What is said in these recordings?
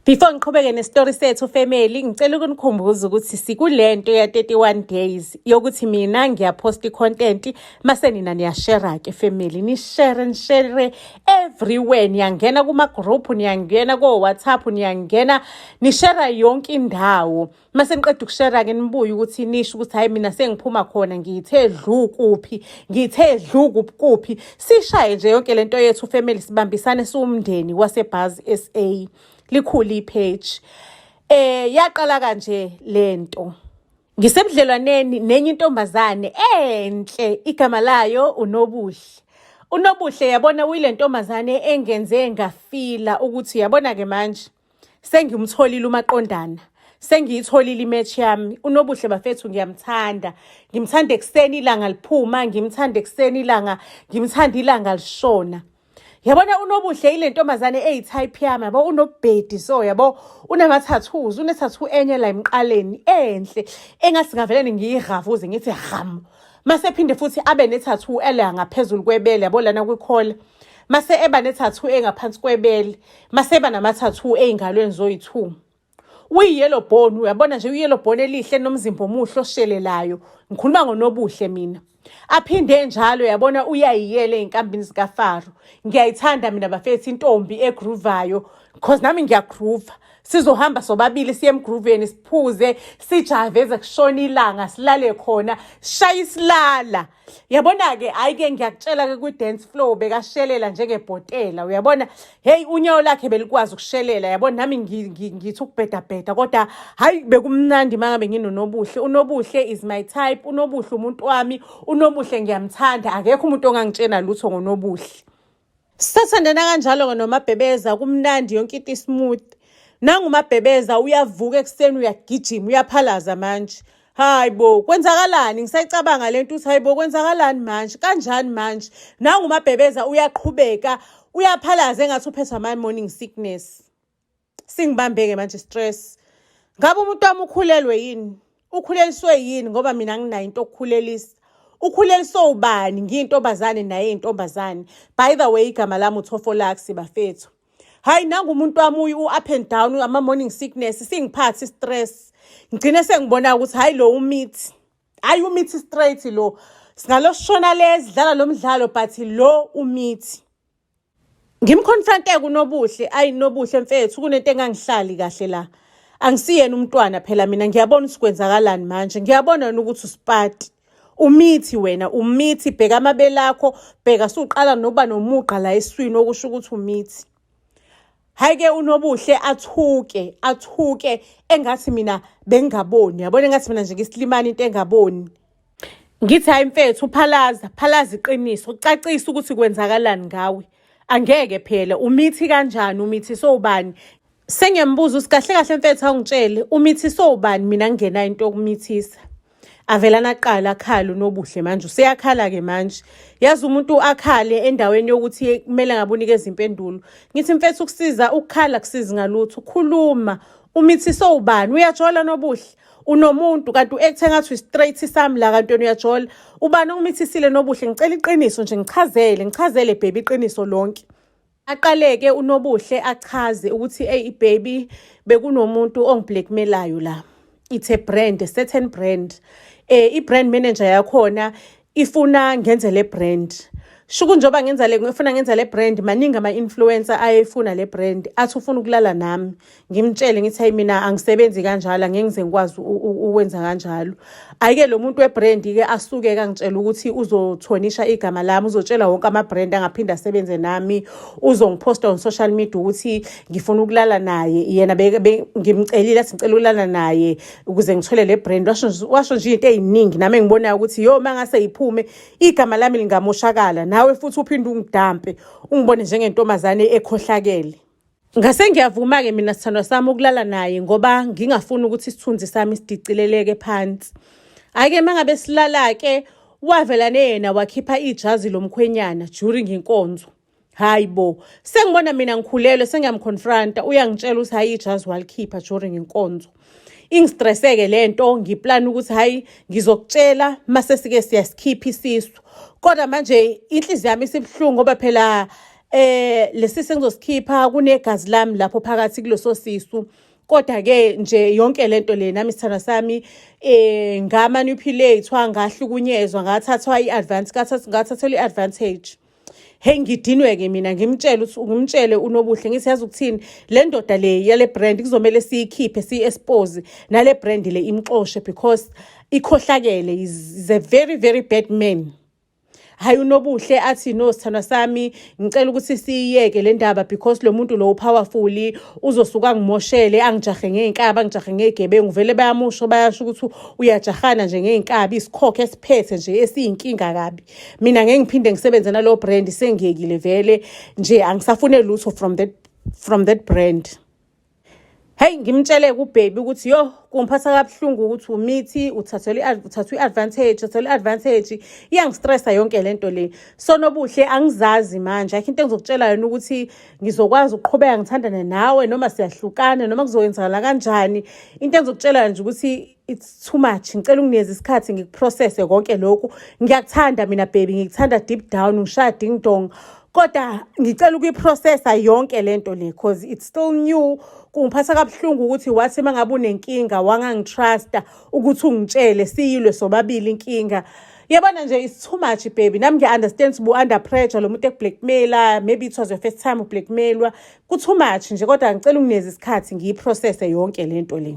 Before ngiqhubeke nesitori sethu family, ngicela ukunikhumbuza ukuthi sikulento ya 31 days yokuthi mina ngiyaphosta i-content mase nina niyashare-ke family, nishare nishare everywhere, niyangena kuma-group, niyangena ko-WhatsApp, niyangena nishare yonke indawo. Mase niqeda ukushare-ke nibuye ukuthi nisho ukuthi hhayi mina sengiphuma khona ngithe dlu kuphi, ngithe dlu kuphi kuphi. Sishaye nje yonke lento yethu family, sibambisane siwumndeni waseBuzz SA. Likhulu ipage. Yaqala kanje lento. Ngisebudlelwaneni nenye intombazane enhle, igama layo uNobuhle. UNobuhle yabona uyile ntombazane engenze ngafila ukuthi yabona ke manje sengimtholile umaqondana. Sengiyitholile imatch yami. UNobuhle bafethu ngiyamthanda. Ngimthanda ekuseni ilanga liphuma, ngimthanda ekuseni ilanga, ngimthanda ilanga lishona. Yabona uNobuhle ile ntombazane eyi-type yami, yabo unobhedi so yabo unama-tattoos, une-tattoo enye la emqaleni enhle engathi ngavele ngiyihavuze ngithi ham. Mase phinde futhi abe ne-tattoo ela ngaphezulu kwebele yabo lana kwikhola. Mase eba ne-tattoo engaphansi kwebele, mase eba nama-tattoo ey'ngalweni zoyi-two. Uyi-yellow bone, uyabona nje uyi-yellow bone elihle nomzimba omuhle oshelelayo. Ngikhuluma ngoNobuhle mina. Aphinde njalo yabona uyayiyela ey'nkambini zikaFaro. Ngiyayithanda mina bafethu intombi egroovayo cause nami ngiyagroova. Sizohamba sobabili siye emgrooveni siphuze sijave kushona ilanga silale khona sishaye isilala. Yabona-ke hhayi-ke ngiyakutshela-ke kwi-dance floor bekashelela njengebhotela uyabona. Hey unyawo lakhe belikwazi ukushelela yabona, nami ngithi ukubhedabheda kodwa hhayi bekumnandi uma ngabe nginoNobuhle. UNobuhle is my type, uNobuhle umuntu wami, uNobuhle ngiyamthanda, akekho umuntu ongangitshena lutho ngoNobuhle. Sisathandana kanjalo-ke noMabhebeza, kumnandi yonke into ismooth. Nangu uMabhebeza uyavuka ekuseni uyagijima uyaphalaza manje. Hayi bo, kwenzakalani? Ngisayicabanga lento ukuthi hayi bo kwenzakalani manje? Kanjani manje? Nangu uMabhebeza uyaqhubeka uyaphalaza engathi uphethwe ama-morning sickness. Singibambeke manje stress. Ngabe umuntu wami ukhulelwe yini? Ukhuleliswe yini? Ngoba mina anginayo into yokukhulelisa. Ukhuleliswe ubani? Ngiyintombazane naye intombazane. By the way, igama lami uThofolax bafethu. Hayi nangu umuntu wami u-up and down ama-morning sickness singiphathe stress. Ngigcine sengibona ukuthi hayi lo umithi. Hayi umithi straight lo. Singaloshona le sidlala lo mdlalo but lo umithi. Ngimconfronte kuNobuhle, ayi Nobuhle mfethu kunento engangihlali kahle la. Angisiyena umntwana phela mina ngiyabona ukuthi kwenzakalani manje. Ngiyabona ukuthi usipati. Umithi wena, umithi bheka amabele akho, bheka suqala nokuba nomugqa la eswini okusho ukuthi umithi. Hhayi-ke uNobuhle athuke, athuke engathi mina bengingaboni, yabona engathi mina nje ngisilimane into engaboni. Ngithi hhayi mfethu phalaza, phalaza iqiniso, cacisa ukuthi kwenzakalani ngawe. Angeke phela umithi kanjani, umithi sowubani? Sengiyambuza ukuthi kahle kahle mfethu awungitshele, umithi sowubani mina ngingenayo into yokumithisa. Avelana aqala akhala uNobuhle manje, useyakhala-ke manje. Yazi umuntu akhale endaweni yokuthi kumele ngabe unikeza impendulo. Ngithi mfethu ukusiza ukukhala kusizi ngalutho, khuluma. Umithi sowubani? Uyajola Nobuhle? Unomuntu kanti u-act engathi uyi-straight sami la kanti wena uyajola. Ubani okumithisile Nobuhle? Ngicela iqiniso nje ngichazele, ngichazele baby iqiniso lonke. Aqale-ke uNobuhle achaze ukuthi eyi baby bekunomuntu ongiblackmailayo la. It's a brand, a certain brand. I-brand manager yakhona ifuna ngenze le brand. Shuku njengoba ngenza le ngifuna ngenza le brand maningi ama-influencer ayefuna le brand athi ufuna ukulala nami. Ngimtshele ngithi hayi mina angisebenzi kanjalo angeke ngize ngikwazi ukwenza kanjalo. Hhayi-ke lo muntu webrand-ke asuke-ke angitshela ukuthi uzothonisha igama lami, uzotshela wonke ama-brand angaphinde asebenze nami, uzongiphosta on social media ukuthi ngifuna ukulala naye. Yena ngimcelile athi ngicela ukulala naye ukuze ngithole le brand. Washo nje into ey'ningi nami engibonayo ukuthi yo uma ngase iphume igama lami lingamoshakala nawe futhi uphinde ungidampe ungibone njengentombazane ekhohlakele. Ngase ngiyavuma-ke mina sithandwa sami ukulala naye ngoba ngingafuni ukuthi isithunzi sami sidicileleke phansi. Hhayi-ke uma ngabe silala-ke wavela yena wakhipha ijazi lomkhwenyana during inkonzo. Hayi bo, sengibona mina ngikhulelwe sengiyamconfronta uyangitshela ukuthi hhayi ijazi walikhipha during inkonzo. Ingistresse-ke le nto ngiplana ukuthi hhayi ngizokutshela mase sike siyasikhipha isisu. Kodwa manje inhliziyo yami isibuhlungu ngoba phela Lesi sengizosikhipha kunegazi lami lapho phakathi kuleso sisu. Kodwa-ke nje yonke lento le, nami sithandwa sami, ngamanipulate-wa, ngahlukunyezwa, ngathathwa i-advance, ngathathelwa i-advantage. Hey, ngidinwe-ke mina. Ngimtshele ukuthi, ngimtshele uNobuhle, ngithi, yazi ukuthini, le ndoda le yale brand kuzomele siyikhiphe, siyi-expose, nale brand le imxoshe because ikhohlakele, is a very very bad man. Hayi, uNobuhle athi, no sithandwa sami, ngicela ukuthi siyiyeke le ndaba because lo muntu lo upowerful, uzosuka angimoshele, angijahe ngey'nkabi, angijahe ngey'gebengu. Vele bayamusho, bayasho ukuthi uyajahana nje ngey'nkabi, isikhokho esiphethe nje esiyinkinga kabi. Mina ngeke ngiphinde ngisebenze nalo brand, sengiyekile vele nje, angisafune lutho from that brand. Hey, ngimtshele kubaby ukuthi, yo, kungiphatha kabuhlungu ukuthi umithi uthathelwe, uthathwe i-advantage, uthathelwe i-advantage. Iyangistressa yonke lento le. So Nobuhle, angizazi manje, ayikho into engizokutshela yona ukuthi ngizokwazi ukuqhubeka ngithandane nawe noma siyahlukana noma kuzokwenzakala kanjani. Into engizokutshela nje ukuthi it's too much. Ngicela unginikeze isikhathi ngikuprocesse konke lokhu. Ngiyakuthanda mina baby, ngikuthanda deep down, ngishaya ding dong, kodwa ngicela ukuyiprocessa yonke lento le cause it's still new. Kungiphatha kabuhlungu ukuthi wathi uma ngabe unenkinga wangangitrusta ukuthi ungitshele, siyilwe sobabili inkinga. Yabona nje, it's too much baby. Nami ngiya-understand ukuthi under pressure, lo muntu ekublackmaila, maybe it was your first time ublackmailwa, ku-too much nje, kodwa ngicela unginikeze isikhathi ngiyiprocesse yonke lento le.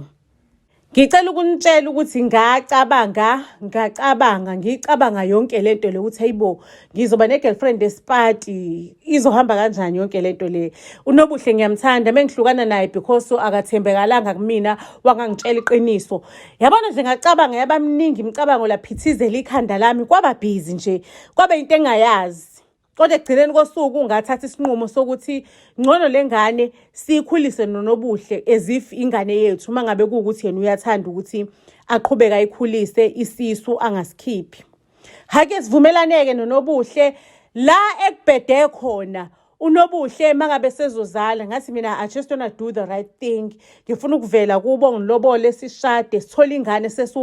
Ngicela ukunitshela ukuthi ngacabanga, ngacabanga, ngiyicabanga yonke lento le ukuthi hayibo, ngizoba ne-girlfriend espati, izohamba kanjani yonke lento le? UNobuhle ngiyamthanda, mengihlukana naye because akathembekalanga kumina, wangangitshela iqiniso. Yabona nje, ngacabanga, yaba mningi imicabango, laphithizela ikhanda lami, kwaba busy nje, kwaba into engayazi. Kodwa ekugcineni kosuku ngathatha isinqumo sokuthi ngcono le ngane siyikhulise noNobuhle as if ingane yethu, uma ngabe kuwukuthi yena uyathanda ukuthi aqhubeke ayikhulise, isisu angasikhiphi. Hake sivumelaneke noNobuhle la ekubhede khona uNobuhle mangabe sezozala. Ngathi mina, I just wanna do the right thing, ngifuna ukuvela kubo, ngilobole, sishade, sithole ingane, seso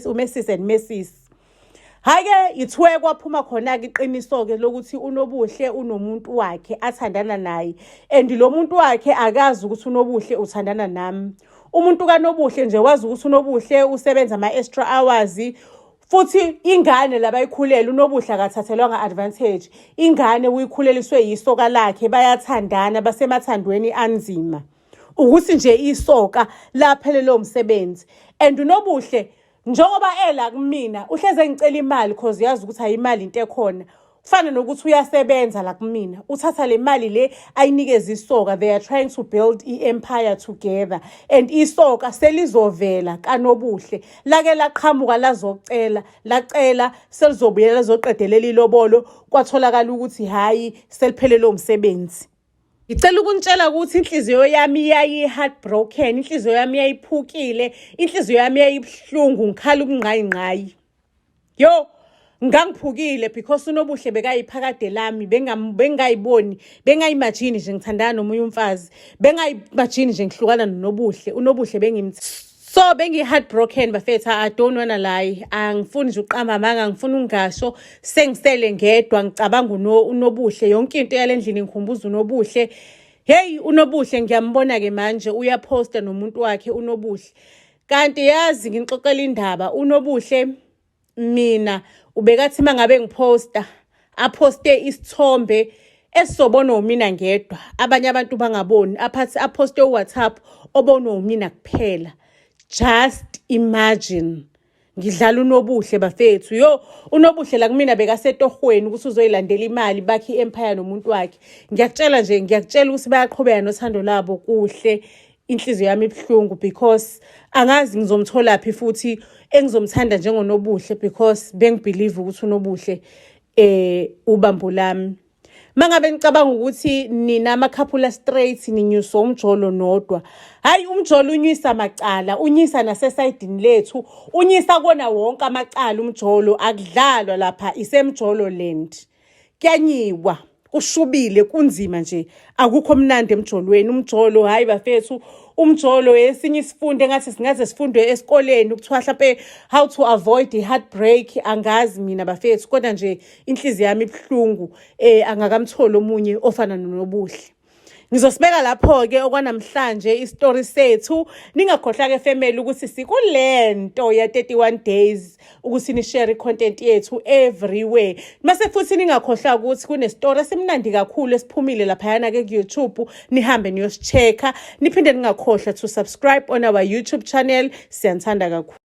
uMrs and Mrs. Hhayi-ke, ithiwe kwaphuma khona-ke iqiniso-ke lokuthi uNobuhle unomuntu wakhe athandana naye and lo muntu wakhe akazi ukuthi uNobuhle uthandana nami. Umuntu kaNobuhle nje wazi ukuthi uNobuhle usebenza ama-extra hours, futhi ingane labayikhulele, uNobuhle akathathelwanga advantage, ingane uyikhuleliswe yisoka lakhe, bayathandana, basemathandweni anzima, ukuthi nje isoka laphelelwe umsebenzi. And uNobuhle njengoba ela kumina uhleze ngicela imali cause uyazi ukuthi ayimali into ekhona, kufana nokuthi uyasebenza la kumina, uthatha le mali le ayinikeze isoka. They are trying to build i-empire together and isoka selizovela kaNobuhle, lake laqhamuka lazocela, lacela, selizobuyela lizoqedelela ilobolo, kwatholakala ukuthi hhayi, seliphelelwe umsebenzi. Ngicela ukunitshela ukuthi inhliziyo yami yayi-heartbroken, inhliziyo yami yayiphukile, inhliziyo yami yayibuhlungu, ngikhala ubungqayingqayi. Yo, ngangiphukile because uNobuhle bekayiphakade lami, bengayiboni, bengayimagine nje ngithandana nomunye umfazi, bengayimagine nje ngihlukana noNobuhle, uNobuhle bengimthi. So bengi-heartbroken bafethu, I don't wanna lie, angifuni nje uqamba amanga, angifuni ukungasho, sengisele ngedwa ngicabanga uNobuhle, yonke into yale ndlini ngikhumbuza uNobuhle. Hey, uNobuhle ngiyambona-ke manje uyaphosta nomuntu wakhe uNobuhle. Kanti yazi, ngixoxela indaba, uNobuhle mina ubekathi uma ngabe ngiphosta, aphoste isithombe esizobonwa umina ngedwa, abanye abantu bangaboni, aphathi aphoste uWhatsApp obonwa umina kuphela. Just imagine, ngidlala uNobuhle bafethu. Yo, uNobuhle la kumina bekasetohweni ukuthi uzoyilandela imali, bakhe i-empire nomuntu wakhe. Ngiyakutshela nje, ngiyakutshela ukuthi bayaqhubeka nothando labo kuhle. Inhliziyo yami ibuhlungu because angazi ngizomtholaphi futhi engizomthanda njengoNobuhle because bengibelieve ukuthi uNobuhle ubambo lami. Mangabe nicabanga ukuthi nina amakhaphula straight ninyuswa umjolo nodwa, hayi, umjolo unyisa amacala, unyisa nasesayidini lethu, unyisa kona wonke amacala umjolo, akudlalwa lapha, isemjolo land. Kuyanyiwa, kushubile, kunzima nje, akukho mnandi emjolweni. Umjolo, hayi bafethu, Umjolo esinye isifundo engathi singaze sifundwe esikoleni, kuthiwa hlampe how to avoid i-heartbreak. Angazi mina bafethu, kodwa nje inhliziyo yami ibuhlungu, angakamtholi omunye ofana noNobuhle. Ngizosibeka lapho-ke okwanamhlanje isitori sethu. Ningakhohlwa-ke family ukuthi sikulento ya-31 days ukuthi ni-share i-content yethu everywhere. Mase futhi ningakhohlwa ukuthi kunestori esimnandi kakhulu esiphumile laphayana-ke ku-YouTube, nihambe niyosicheck-a. Niphinde ningakhohlwa to subscribe on our YouTube channel. Siyanithanda kakhulu.